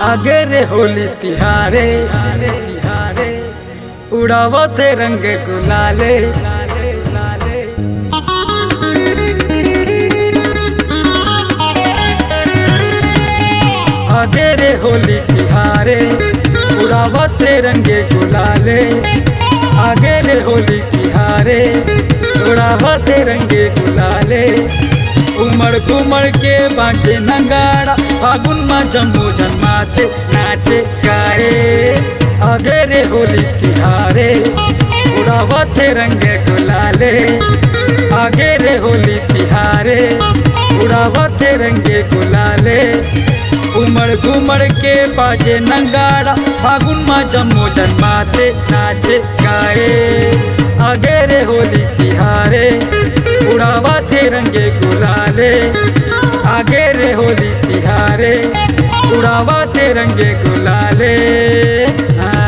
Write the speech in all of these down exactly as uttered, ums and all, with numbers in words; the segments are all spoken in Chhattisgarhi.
आगे रे होली तिहारे, उड़ावत हे रंग गुलाले। आगे रे होली तिहारे, उड़ावत हे रंग गुलाले। आगे रे होली तिहारे, उड़ावत हे रंग गुलाले। उमड़ घुमड़ के बाजे नगाड़ा, फागुन मा जम्मो झन माते नाचे गाए। आगे रे होली तिहारे, उड़ावत हे रंग गुलाले। आगे रे होली तिहारे, उड़ावत हे रंग गुलाले। उमड़ घुमड़ के बाजे नगाड़ा, फागुन मा जम्मो झन माते नाचे गाए। आगे रे होली तिहारे, उड़ावत हे रंग गुलाले। आगे रे होली तिहारे, उड़ावत हे रंग गुलाले। हाँ।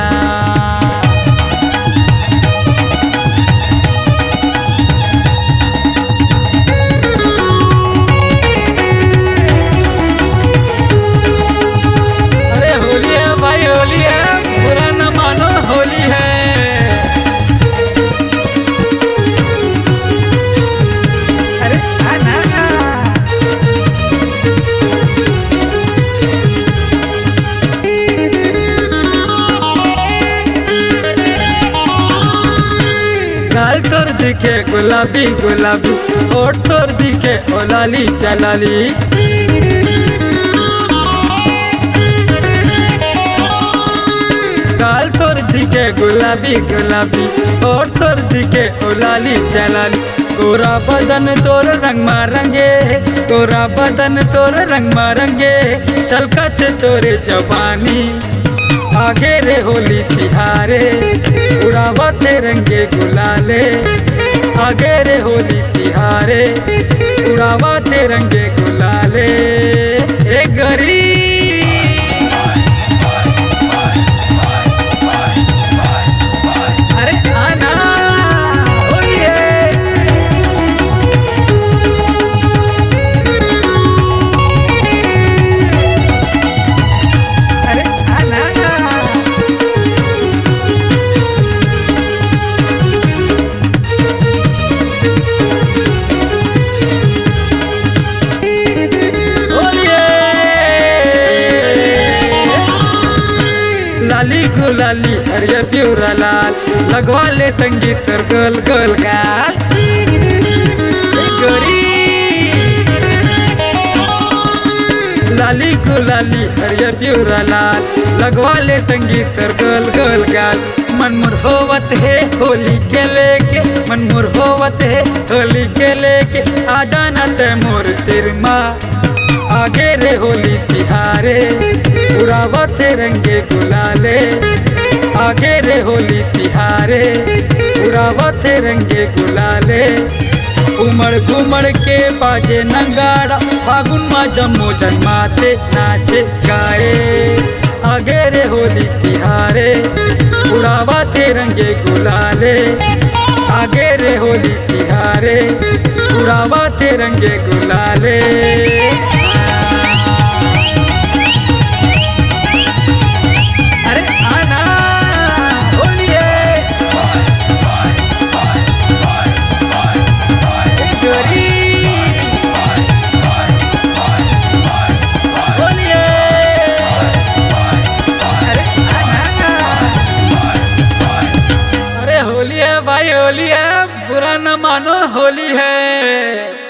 अरे होली है भाई, होली है, बुरा न मानो, होली है। अरे आ ना। गाल तोर दिखे गुलाबी गुलाबी, होठ तोर दिखे ओ लाली चलाली। गाल तोर दिखे गुलाबी गुलाबी, होठ तोर दिखे ओ लाली चलाली। गोरा बदन तोर रंग मा रंगे, गोरा बदन तोर रंग मा रंगे, छलकत तोरे जवानी। आगे रे होली तिहारे, उड़ावत हे रंग गुलाले। आगे रे होली तिहारे, उड़ावत हे रंग गुलाले। ए गरी। अरे आ ना, होली है। अरे आ ना। होली है। लाली गुलाली हरियर पिवरा लाल, लगवा ले संगीत तोर गोल गोल गाल। ए गोरी। लाली गुलाली हरियर पिवरा लाल, लगवा ले संगीत तोर गोल गोल गाल। मन मोर होवत हे होली के लेके, मन मोर होवत हे होली के लेके, आ जाना तैं मोर तीर मा। आगे रे होली तिहारे, उड़ावत हे रंग गुलाले। आगे रे होली तिहारे, उड़ावत हे रंग गुलाले। उमड़ घुमड़ के बाजे नगाड़ा, फागुन मा जम्मो झन माते नाचे गाए। आगे रे होली तिहारे, उड़ावत हे रंग गुलाले। आगे रे होली तिहारे, उड़ावत हे रंग गुलाले। अरे आ ना, होली है। ए गोरी। होली है। अरे आ ना। अरे होली है भाई, होली है, बुरा न मानो, होली है।